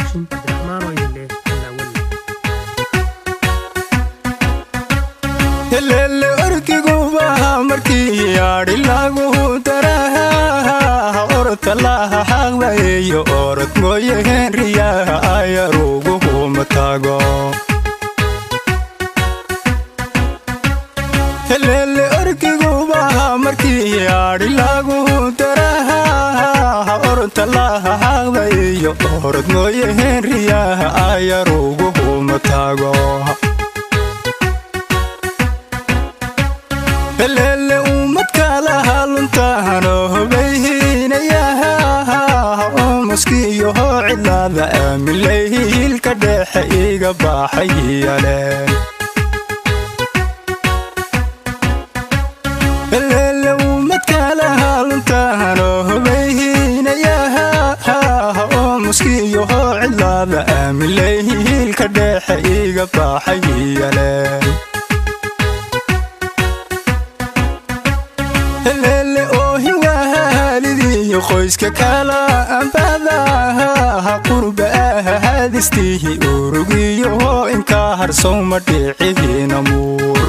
Haashim Cabdiraxmaan oo idin leh Allaaweli. Helele orgiguba markii yaadhi lagu daraha ortalaha xaqdayo orod mooye henriyaha ayaruguhu matago. Helele orgiguba markii yaadhi lagu daraha ortalaha xaqdayo orod mooye henriyaha ayaruguhu matago. Helele ummad kala haluntaano hubayhinayaha umuskiyo cidlaada aamilayhiilka dhexe iga baxayale. Helele ummad kala haluntaano hubayhinayaha umuskiyo cidlaada aamilayhiilka dhexe iga baxayale. Helele oohin waalidiyo qoyska kala ambadaha qurba ah hadistihi urugiyo inka harsowma dhicihina muur.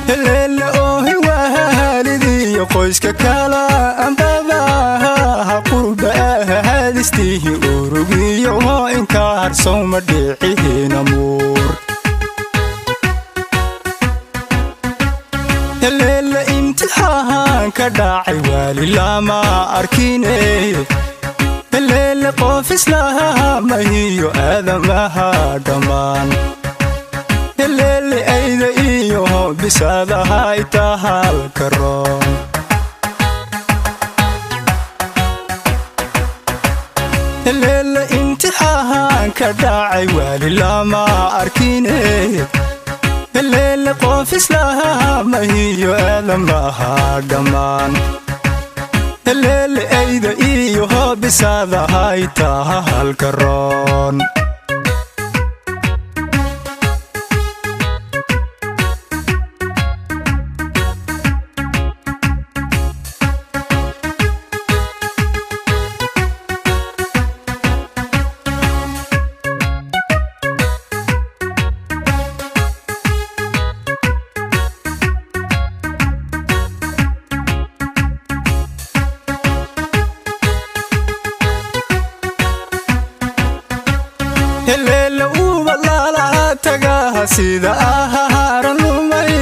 Helele oohin waalidiyo qoyska kala ambadaha qurba ah hadistihi urugiyo inka harsowma dhicihina muur. Helele imtixaan ka dhacay waali lama arkine. Helele qof islaamahiyo aadamaha dhammaan. Helele ayda iyo bisaadaha itahal karo. Helele imtixaan ka dhacay waali lama arkine. Helele qof islaamahiyo aadamaha dhammaan. Helele ayda iyo bisaadaha itahal karoon. Helele ubalaala tagaha sida aharan lumay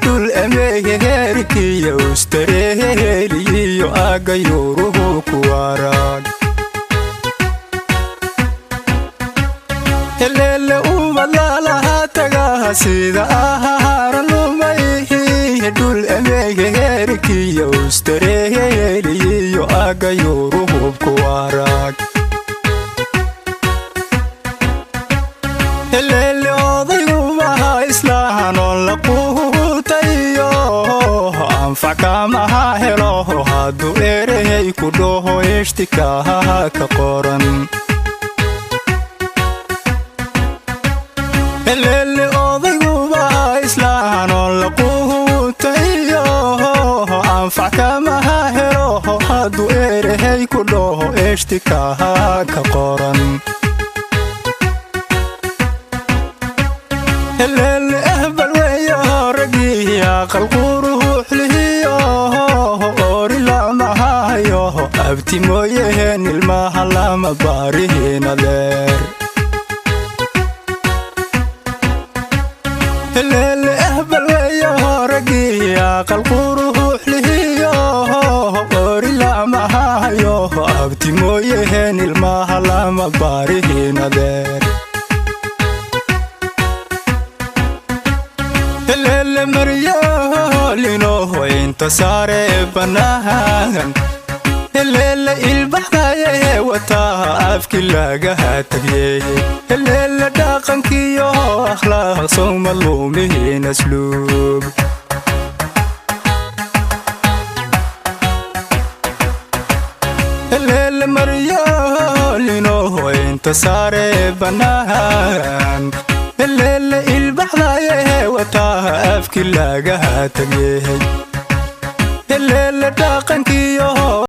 dhul ameeherkiya ustareeheliyo agayuruhu kuwarag. Helele ubalaala tagaha sida aharan lumay dhul ameeherkiya ustareeheliyo agayuruhu kuwarag. Helele odaygubaha islahanoo la quutayo anfac kamaha helo hadduu erehey ku dhaho ishtikaha ka qoran. Helele odaygubaha islahanoo la quutayo anfac kamaha helo hadduu erehey ku dhaho ishtikaha ka qoran. Helele ahbal weeyo raggii aqal quruxlihiyo ori lamahayo abti mooyehen ilmaha lama baarihin adeer. Helele ahbal weeyo raggii aqal quruxlihiyo ori lamahayo abti mooyehen ilmaha lama baarihin adeer. Helele maryolino inta saare banahan. Helele ilbaxdaye wataa afki lagaha tagyeye. Helele dhaqankiyo akhlaaq sowma lumihin asluub. Helele maryolino inta saare banahan. Helele ilbaxdaye wataa afki lagaha tagyeye. Helele dhaqankiyo